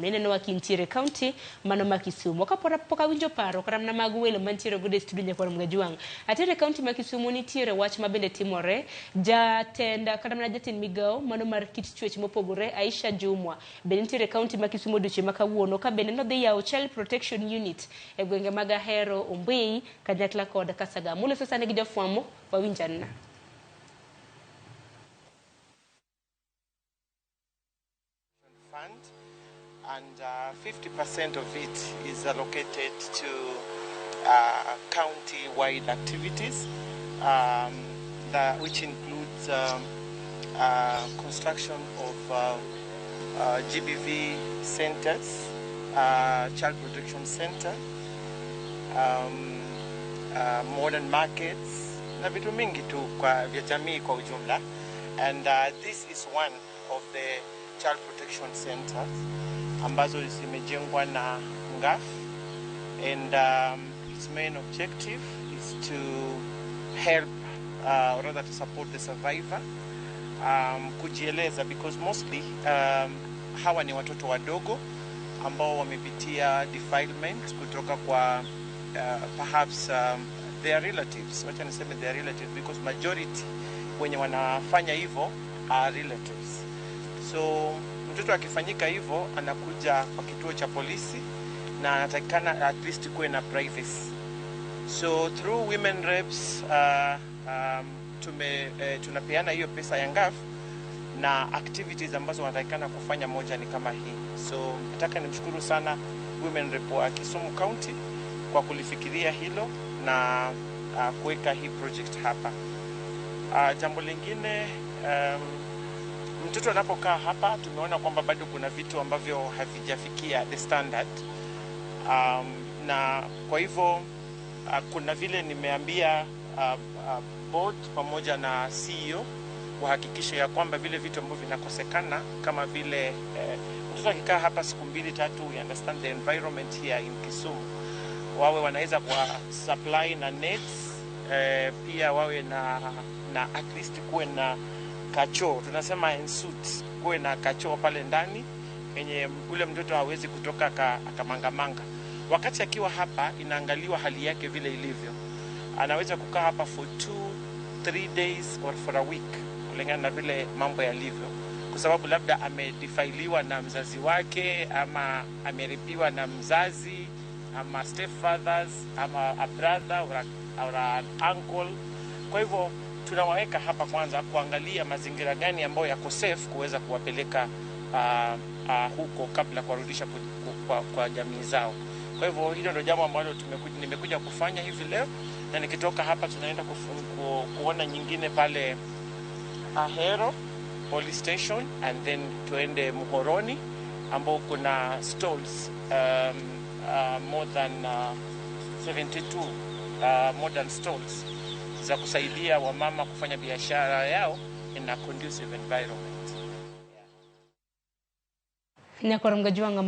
kawuono. Ineno wa kintiere county mano ma Kisumu. Kapora pok awinjo paro kata mana mag welo mantiere godo e studio nyakwar Mgajuang. Atere county ma Kisumu nitiere wach mabende timore. Jatend kata mana jatend migao mano mar kit chwech mopogore Aisha Jumwa bende nitiere county ma Kisumu odiochieng' ma kawuono ka bende nodhi yawo Child Protection Unit e gwenge mag Ahero, Ombei kanyakla kod Kasagam. Uloso sani gi jofwambo wawinj anna. Fund, and 50% of it is allocated to county-wide activities, which includes construction of GBV centers, child protection center, modern markets, na vitu mingi tu kwa vya jamii kwa ujumla. And this is one of the child protection centers ambazo zimejengwa na NGAAF, and its main objective is to help or rather to support the survivor kujieleza, because mostly hawa ni watoto wadogo ambao wamepitia defilement kutoka kwa perhaps their relatives. Wacha niseme their relatives because majority wenye wanafanya hivyo are relatives. So mtoto akifanyika hivyo anakuja kwa kituo cha polisi na anatakikana at least kuwe na privacy. So through women reps tunapeana hiyo pesa ya NGAAF na activities ambazo wanatakikana kufanya, moja ni kama hii. So nataka nimshukuru sana women rep wa Kisumu County kwa kulifikiria hilo na kuweka hii project hapa. Jambo lingine, mtoto anapokaa hapa tumeona kwamba bado kuna vitu ambavyo havijafikia the standard, na kwa hivyo kuna vile nimeambia board pamoja na CEO wahakikishe ya kwamba vile vitu ambavyo vinakosekana kama vile mtoto akikaa hapa siku mbili tatu, we understand the environment here in Kisumu, wawe wanaweza kwa supply na nets, pia wawe na at least kuwe na kachoo, tunasema ensuite, kuwe na kachoo pale ndani yenye ule mtoto hawezi kutoka akamangamanga. Wakati akiwa hapa inaangaliwa hali yake vile ilivyo, anaweza kukaa hapa for 2-3 days or for a week kulingana na vile mambo yalivyo, kwa sababu labda amedefiliwa na mzazi wake ama ameripiwa na mzazi ama stepfathers ama a brother or an uncle. Kwa hivyo tunawaweka hapa kwanza kuangalia mazingira gani ambayo yako safe kuweza kuwapeleka huko kabla kuwarudisha kwa jamii zao. Kwa hivyo hilo ndio jambo ambalo nimekuja kufanya hivi leo, na nikitoka hapa tunaenda kuona nyingine pale Ahero Police Station and then tuende Muhoroni ambao kuna stalls more than 72 modern stalls za kusaidia wamama kufanya biashara yao in a conducive environment. Nyakwar Mgajuanga.